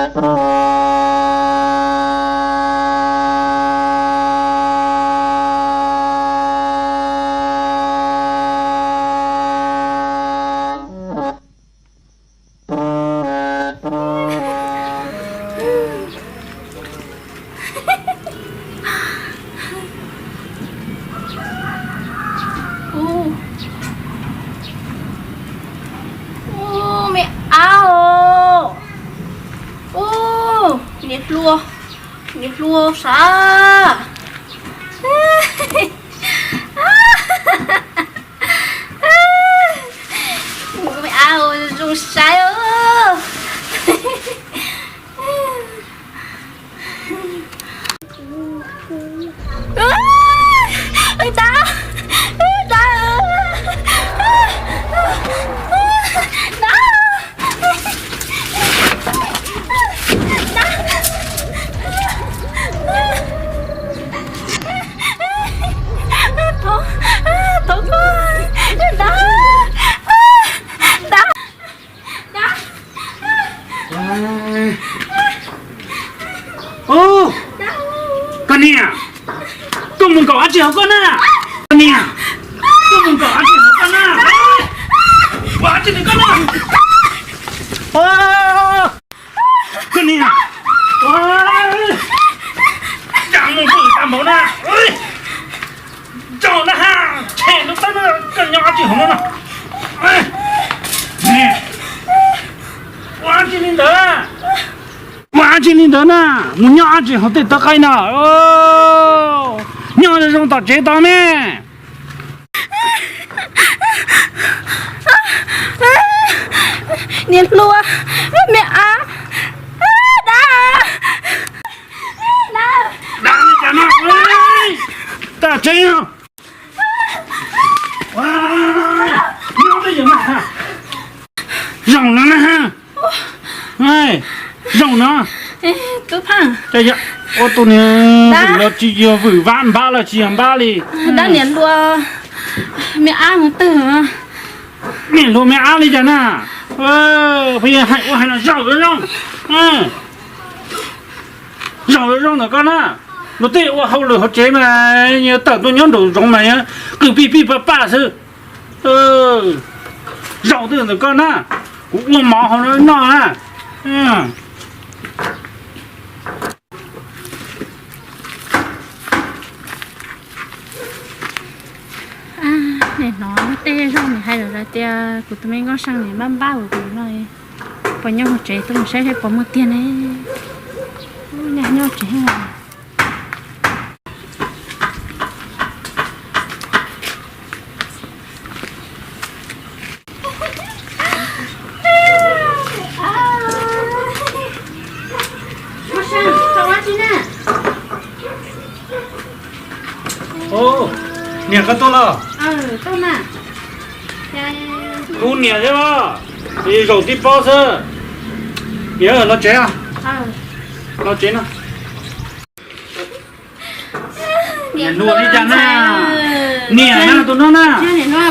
Ub, ub, me ab os. Ub, niam hluas, niam hluas sav. Me ab os, zoo saib os. Dab, dab, dab, dab, thov, thov koj, dab, dab, dab. Ub, koj niam, koj mus nkaum dab tsi hauv koj na? Koj niam, koj mus nkaum dab tsi hauv koj na? Ua dab tsi koj na? Koj niam, cas mus vwm tag npaum na? Tso na ha, tshem lub tawb na, koj nyob dab tsi hauv no na? Ua dab tsi li ntawd? Ua dab tsi li ntawd na? Mus nyob dab tsi hauv tej tawv qaib na? Nyob zoo tom tsev tau ne. Niam hluas, me ab, dab, dab, dab li cas no? Tag tseeb. Zoo no na. Zoo no. Ua tus niag vwm los tsis yog vwm vab npab los tsis yog npab li. Dab niam hluas, me ab mus twg? Niam hluas me ab li cas na? Pheej hais ua hais no zaum zoo zoo. Zaum zoo zoo ntawm koj na. Luag tej ua hauj lwm hauv tsev mas tawm tuaj nyob nraum zoov mas qw pij pij paj paj xwb. Zaum twj ntawm koj na, kuv ua mov hauv no noj na. Nim hnov tej zaj nws hais lawm tias kuv tus me nkauj Seej nws npab npab kuv no, puas nyob hauv tsev tuaj mus saib saib puas muaj tiag ne. Nyob hauv tsev. Niam, koj tuaj los? Kuv niam thiab os, zaum tib pob xwb. Niam, los tsev, los tsev no. Niam hluas li cas na? Niam na, tus no na. Niam, niam hluas,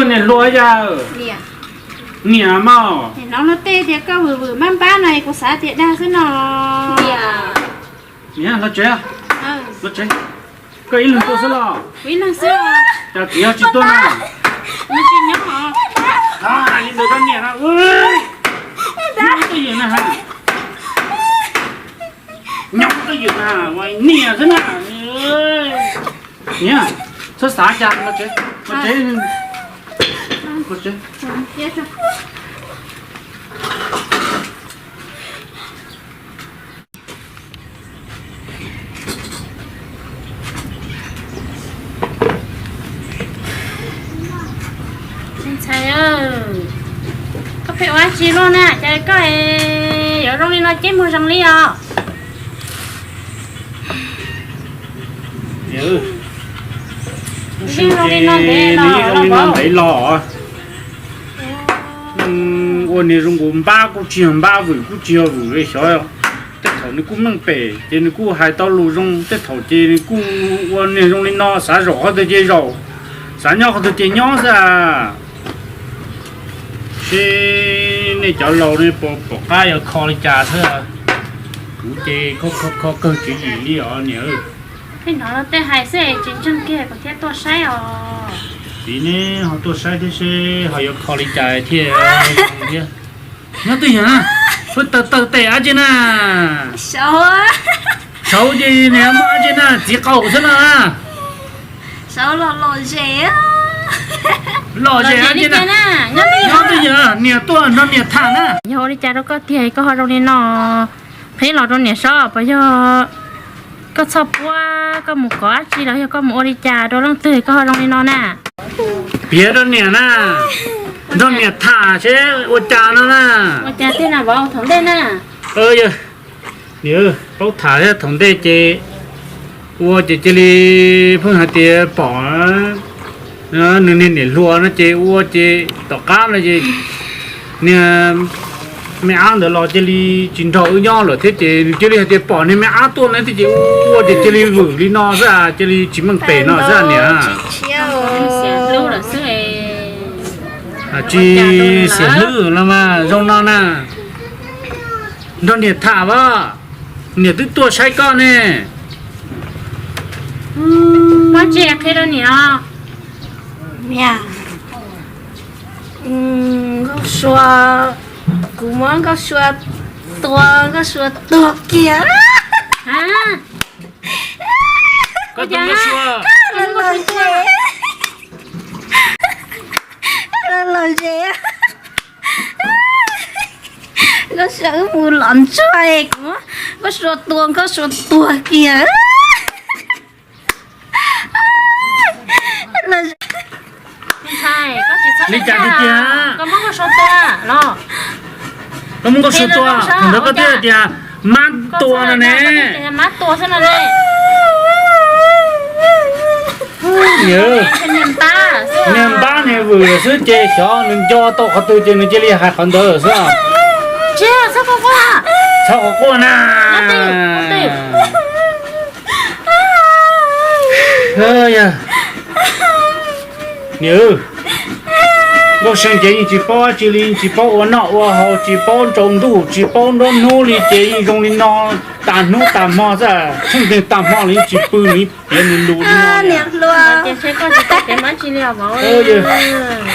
niam hluas li cas? Niam mas. Hnov luag tej tias koj vwm vwm npab npab no kuv xav tias dag xwb no. Niam, los tsev, los tsev. Koj ib leeg tuaj xwb los? Cas txiv tsis tuaj na? Li ntawd niam na, nyob twj ywm na, nyob twj ywm na, niam xwb na. Niam, txhob xav cas, los tsev, los tsev, los tsev. Ntxhais, koj pheej ua dab tsi luaj na, cas koj yuav zoo li no ces mus zoo li os? Zoo li no ntev los zoo li no ntev los. Ua niag zoo nkaus npab kuj tsis yog npab, vwm kuj tsis yog vwm li xyov. Tej thaum nws kuj meej pem ces nws kuj hais tau lus zoo, tej thaum ces nws kuj ua niag zoo li no, xav zaum qhov twg ces zaum, xav nyob qhov twg ces nyob xwb. Ces Tej cov laus ne pom qab yuav kho li cas xwb. Kuv ces kho kho kawg tswv yim li os niam. Tej no los tej hais xwb tsis ntseeg kiag kuv thiaj tuaj saib os. Txiv ne ho tuaj saib thiab seb ho yuav kho li cas thiab. Nyob twj ywm na, peb tawg tawg tes ab tsi na. Saud ces niam muaj ab tsi na, txiv qaum xwb no na. Lom zem ab tsi na. Nyob twj ywm, niam tuaj nrog niam tham na. Yog ua li cas rau koj tiag koj ho zoo li no? Qhib los rau niam saib puas yog koj txhoj puab, koj mus kov ab tsi los yog koj mus ua li cas rau leej twg koj ho zoo li no na? Piav rau niam na, nrog niam tham seb ua cas no na. Ua cas tiag na vauv, thaum ntej na. Yog, niam paub tham thiab, thaum ntej ces ua ces cia li pheej hais tias pom nws niag niam hluas no ces ua ces tom qab no ces niag me ab ntawd los cia li tsis nrog wb nyob lawm thiab ces nws cia li hais tias pom niag me ab tuaj no thiab ces ua ces cia li vwm li no xwb, cia li tsis meej pem no xwb niam. Tsis xiam hlwb los mas zoo no na. Nrog niam tham as, niam twb tuaj saib koj ne. Muab tsi qhia rau niam os. Nkauj Sua, kuv muab Nkauj Sua tua, Nkauj Sua tuag kiag. Koj tus Nkauj Sua. Los zem, Nkauj Sua wb mus los ntsuag es kuv muab Nkauj Sua tua, Nkauj Sua tuag kiag. Li cas tiag tiag? Koj muab Nkauj Sua tua, thaum ntawd koj twb hais tias mab tua no ne. Niag npab niag vwm xwb ces xyov nws nco tau qhov twg ces nws cia li hais qhov ntawd xwb. Txhob qhuas quaj na. Niam, Nkauj See ces yeej tsis paub dab tsi li, tsis paub ua noj ua haus, tsis paub tsaus ntuj, tsis paub nruab hnub li ces yeej zoo li no tas hnub tas hmo xwb, tsheej tag hmo los yeej tsis pw, nws piav nws lus li no.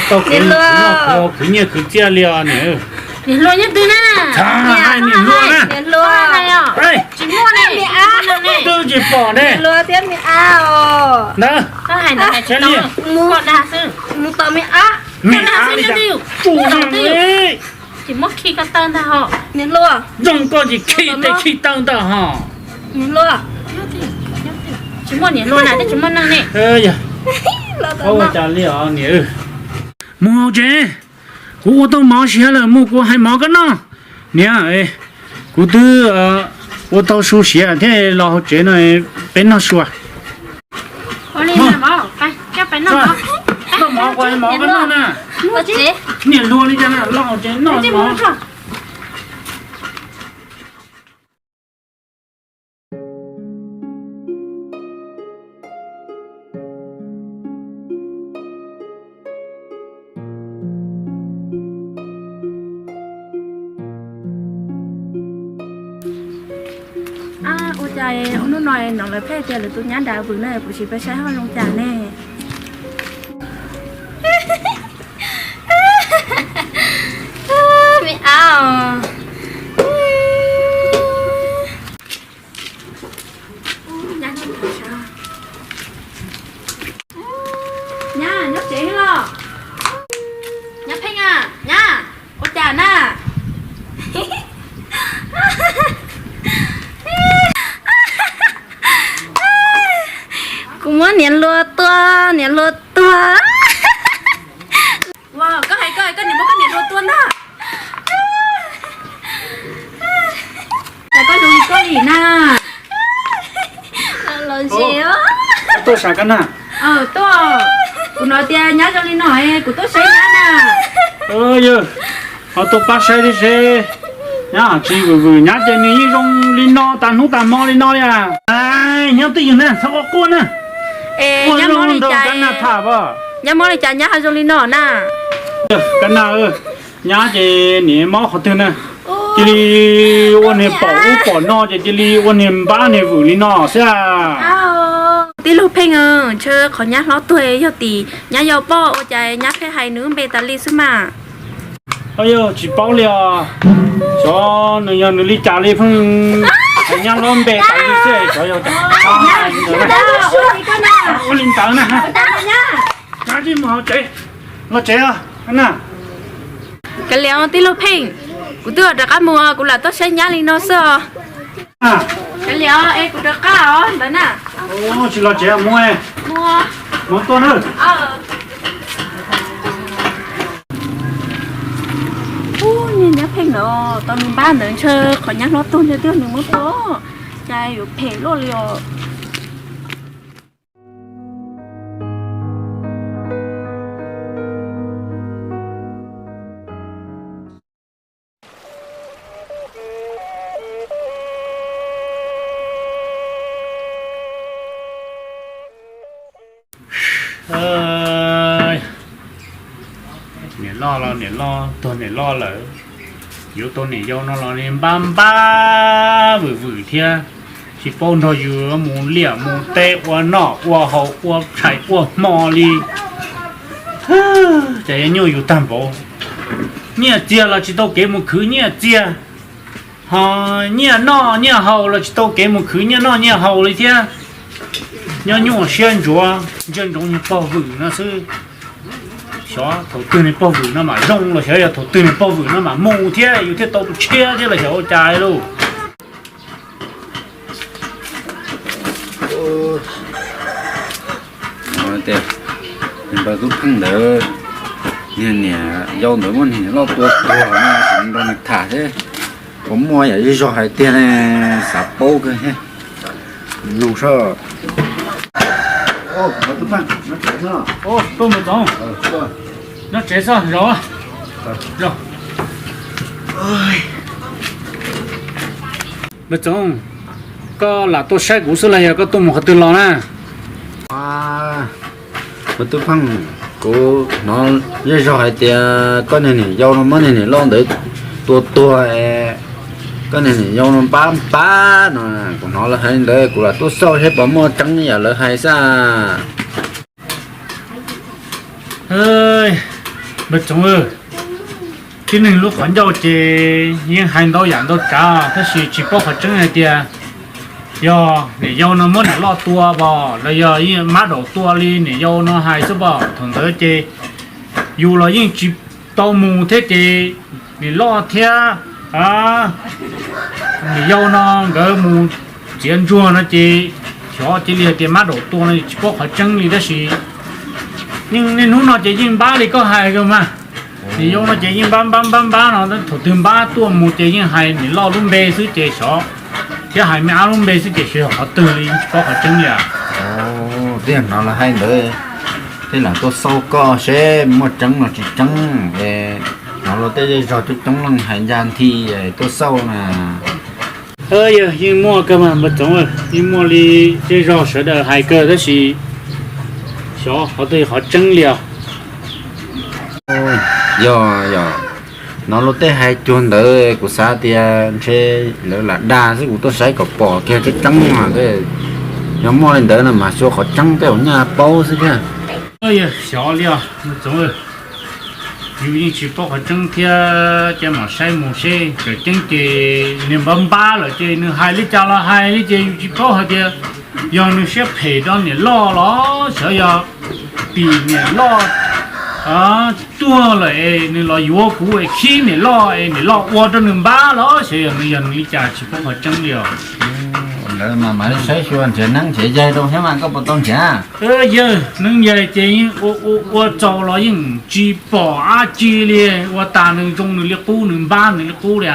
Tau kev noj khwv nyiaj khwv txiaj li os niam. Niam hluas nyob twg na? Txhob hais niam hluas na. Twb tsis pom ne. Ntawd, me ab li cas? Tsis muaj khi ko taw ntag ho. Zoo koj tsis khi tej khi taw ntag ho. Ua cas li os niam. Mus hauv tsev, kuv ua tau mov siav lawm, mus kuv hais mov koj noj. Niam, kuv twb ua tau su siav thiab, los hauv tsev no peb noj sua. Noj mov, hais mov koj noj na. Niam hluas li cas los hauv tsev noj mov. Ua cas hnub no no lawv pheej tias lawv tus nyab nrad vwm na, kuv sim pab saib ho zoo cas ne. Me ab os. Nyab nyob tsev los? Nyab Pheej a, nyab, ua cas na? Kuv muab niam hluas tua, niam hluas tuag. Koj hais koj, koj niam muab koj niam hluas tua ntag. Cas koj zoo li koj li na? Tuaj sam koj na. Tuaj, kuv hnov tias nyab zoo li no, kuv tuaj saib nyab na. Yog, ho tuaj pab saib thiab seb nyab tsis vwm vwm, nyab ces nws yeej zoo li no tas hnub tas hmo li no li. Nyob twj ywm na, txhob quaj quaj na. Nyab mob li cas nyab ho zoo li no na? Kab na, Nyab ces niam mob qhov twg na? Cia li ua niag pom ub pom no ces cia li ua niag npab niag vwm li no xwb. Tij laug Pheej, ntshe qhov nyab hlob tuag yog tim nyab yau poj ua cas nyab pheej hais nws lub npe tas li xwb mas. Yog tsis paub li os. Xyov nws yog nws li cas li pheej hais nyab lub npe tas li xwb, xyov yog cas. Ua li ntawd na. Los tsev, los tsev na. Kav liam tij laug Pheej, kuv twb rov qab mus, kuv lam tuaj saib nyab li no xwb os. Kav liam es kuv rov qab os ntawd na. Tsis los tsev mus, mus tuaj na. Ub, niag nyab Pheej no, tau nws npab ntawd ntshe qhov nyab hlob tuag ntshe twb yog nws muab tua, cas yuav phem luaj li os. Niam loj los niam loj, tuag niam loj lawm, yuav tau niam yau no los npab npab vwm vwm thiab, tsis paub nrog yus mus liaj mus teb ua noj ua haus ua tshais ua hmo li. Cas yuav nyuaj yus tag npaum. Nyiaj txiag los tsis tau kev mus khwv nyiaj txiag, ho nyiaj noj nyiaj haus los tsis tau kev mus khwv nyiaj noj nyiaj haus li thiab. Nyob nyuaj siab ntsuav, ntsia ntsoov niag pog vwm no xwb. Xyov thaum twg niag pog vwm no mam zoo los xyov yog thaum twg niag pog vwm no mam mus thiab yus thiaj tau tus tshiab thiab los xyov ua cas lauj. Npawg Tub Pheej ntawd, niag niam yau ntawd muab niag niam loj tua tuag no, nrog nws tham thiab. Puas muaj yam zej zog hais tiag ne, xav paub kawg thiab. Nug seb. Npawg Tub Pheej, nyob tsev xwb. Nyob tsev xwb, zaum. Npawg Txoov, koj lam tuaj saib kuv xwb los yog koj tuaj mus qhov twg los na? Npawg Tub Pheej, kuv hnov zej zog hais tias koj niag niam yau no muab niag niam loj ntawd tua tuag, koj niag niam yau no npab npab no, kuv hnov lawv hais li ntawd kuv lam tuaj xauj seb puas muaj tseeb yam lawv hais xwb. Npawg Txoov, tib neeg lub qhov ncauj ces yeej hais ntau yam ntau tsav tab sis tsis paub qhov tseeb hais tias yog niam yau no muab niam loj tua pom los yog yeej mab daum tua li niam yau no hais xwb pom. Thaum ntawd ces yus los yeej tsis tau mus thiab ces niam loj thiab niam yau no nkawd mus txiav ntsuag no ces xyov cia li hais tias mab daum tua no tsis paub qhov tseeb li tab sis yeej niaj hnub no ces yeej npab li koj hais kawg mas. Niam yau no ces yeej npab npab npab npab no, thaum twg npab tuaj mus ces yeej hais niam loj lub npe xwb ces xyov, thiab hais me ab lub npe xwb ces xyov yog qhov twg li tsis paub qhov tseeb li. Twb yog hnov lawv hais ntawd, thiaj lam tuaj xauj koj seb muaj tseeb los tsis tseeb es hnov luag tej zej zog coob coob leej hais ncaj nthi tuaj xauj na. Yog yeej muaj kawg mas Npawg Txoov, yeej muaj li zej zog sawv daws hais kawg tab sis xyov qhov twg qhov tseeb li os. Yog, yog, hnov luag tej hais cuag ntawd kuv xav tias ntshe lawv lam dag xwb, kuv tuaj saib kom pom kiag tseeb tseeb mas. Yog muaj li ntawd no mas xyov qhov tseeb tej uas nyaj paub xwb thiab. Xyov li os Npawg Txoov, yus yeej tsis paub qhov tseeb thiab, cia mam saib mus seb. Tseem ceeb ces niag npab npab lawm ces nws hais li cas los hais li ces yus tsis paub hais tias yog nws siab phem rau niam loj los xyov yog tim niam loj tuag lawm es nws los yuav kuv es khib niam loj es niam loj ua rau nws npab los xyov yog nws, yog nws li cas tsis paub qhov tseeb li os. Ntawd mas mam li saib xyuas nrhiav neeb nrhiav yaig rau thiab mas koj puas tau nrhiav? Yawg, neeb yaig ces yeej ua ua txaus los yeej tsis pom dab tsi li, ua tas nws zoo nws li qub, nws npab nws li qub li.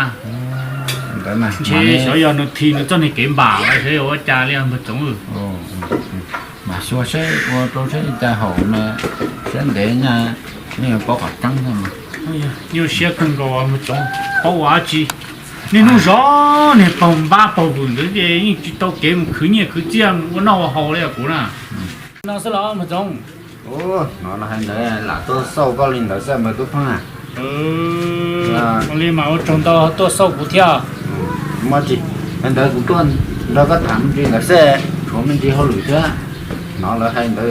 Ntshe xyov yog nws thim nws txoj niag kev npam los xyov yog ua cas li Npawg Txoov. Mas xyuas seb ua rau seb li cas haum mas siab ntev nyaj, yeej yuav paub qhov tseeb thiab mas. Nyuaj siab kawg nkaus Npawg Txoov, paub ua dab tsi. Niaj hnub zov niag paug npab paug vwm ntawd ces yeej tsis tau kev mus khwv nyiaj khwv txiaj mus ua noj ua haus li kuv na. No xwb los Npawg Txoov? Hnov lawv hais ntawd lam tuaj xauj koj li ntawd xwb Npawg Tub Pheej a. Ua li mas ua tsaug ntau tuaj xauj kuv thiab. Muaj tsis, ntawd kuv tuaj nrog koj tham me ntsis ntawd xwb, tshuav me ntsis hauj lwm thiab. Hnov lawv hais ntawd,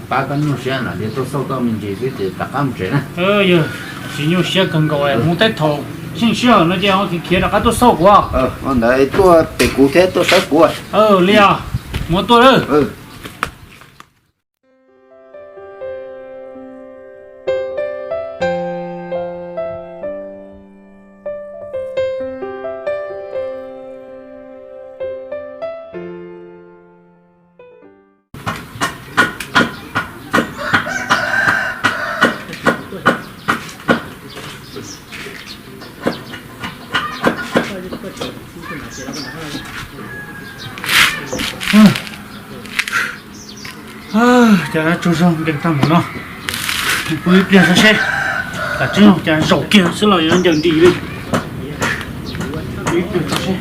pab koj nyuaj siab lawm ces tuaj xauj koj me ntsis xwb ces rov qab mus tsev na. Yog tsis nyuaj siab kawg nkaus, mus teb thaum xyeej sij hawm no ces ho khiav khiav rov qab tuaj xauj kuv. Ua ntawd tuaj pem kuv thiab tuaj saib kuv. Li os, mus tuaj lawm. Cas tsaug zog nkees tag mus no. Pw ib pliag saib seb, tam tseeb cas zaum kiag xwb los yuav ncaws nti li. Pw ib pliag saib seb.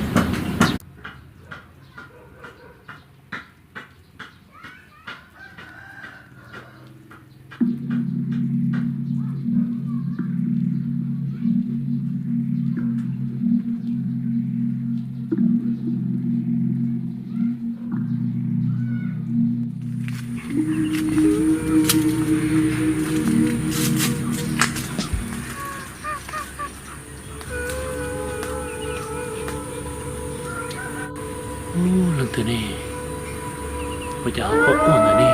Ub, leej twg ne? Ua cas ho quaj quaj ntawd ne?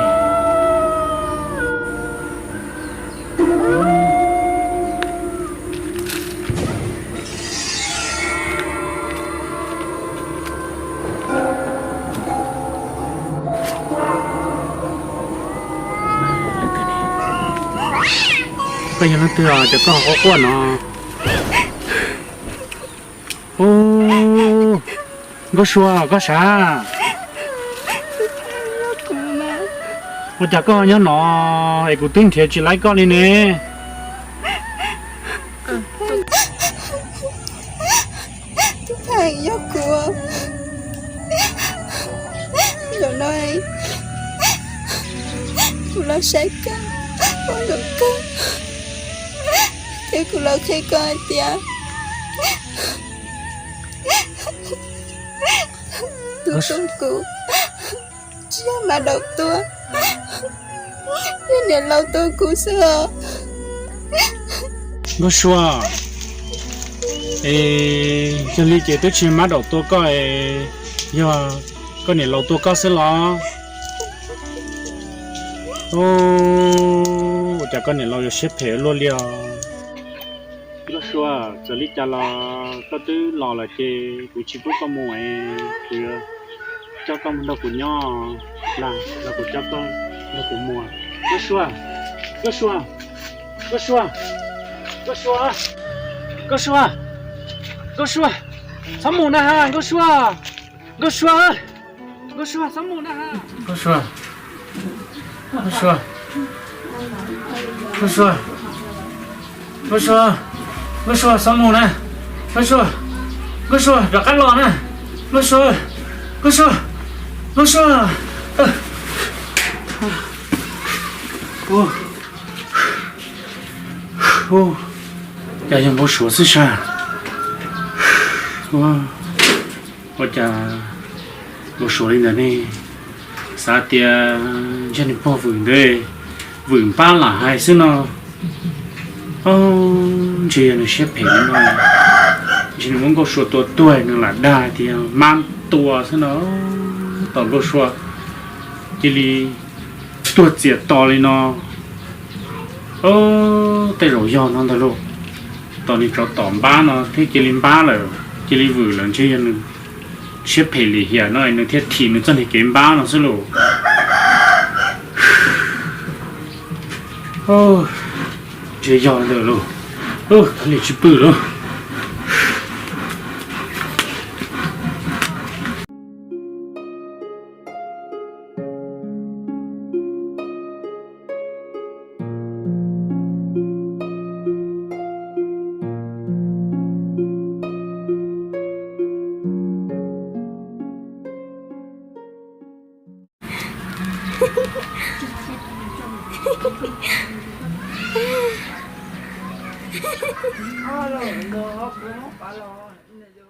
Koj yog leej twg os, cas koj ho quaj quaj no? Ub, Nkauj Sua, koj sav? Ua cas koj nyob no es kuv twb nrhiav tsis laib koj li ne? Tub Pheej, yog kuv. Zaum no kuv los saib koj, ua nkaus koj, thiab kuv los qhia koj hais tias tus tub kuv tsis yog Mab Daum tua, yog niam laus tua kuv xwb os. Nkauj Sua, es yog li ces twb tsis yog Mab Daum tua koj, yog koj niam laus tua koj xwb los? Ua cas koj niam laus yuav siab phem luaj li os? Nkauj Sua, txawm li cas los koj twb los lawm ces kuv tsis pub koj mus, kuv yuav coj koj mus nrog kuv nyob, los los kuv coj koj nrog kuv mus. Nkauj Sua, Nkauj Sua, Nkauj Sua, Nkauj Sua, Nkauj Sua, Nkauj Sua, txhob mus na ha, Nkauj Sua, Nkauj Sua, Nkauj Sua, txhob mus na ha. Nkauj Sua, Nkauj Sua, Nkauj Sua, Nkauj Sua, Nkauj Sua, txhob mus na. Nkauj Sua, Nkauj Sua, rov qab los na. Nkauj Sua, Nkauj Sua, Nkauj Sua. Ua, ua, cas yog Nkauj Sua xwb sas. Ua cas Nkauj Sua li ntawd ne? Xav tias ntshe nws pog Vwm ntawd, Vwm npab lam hais xwb no. Ntshe yog nws siab phem li no, ntshe nws muab Nkauj Sua tua tuag nws lam dag tias Mab tua xwb no. Tos Nkauj Sua cia li tuag txias to li no. Tej zaum yog no ntag lauj. Tos nws tsov tom npab no thiab cia li npab lawm, cia li vwm lawm, ntshe yog nws siab phem lim hiam no nws thiaj thim nws txoj niag kev npab no xwb lauj. Ntshe yog ntawm lauj. Kav liam tsis pw lauj. Pov los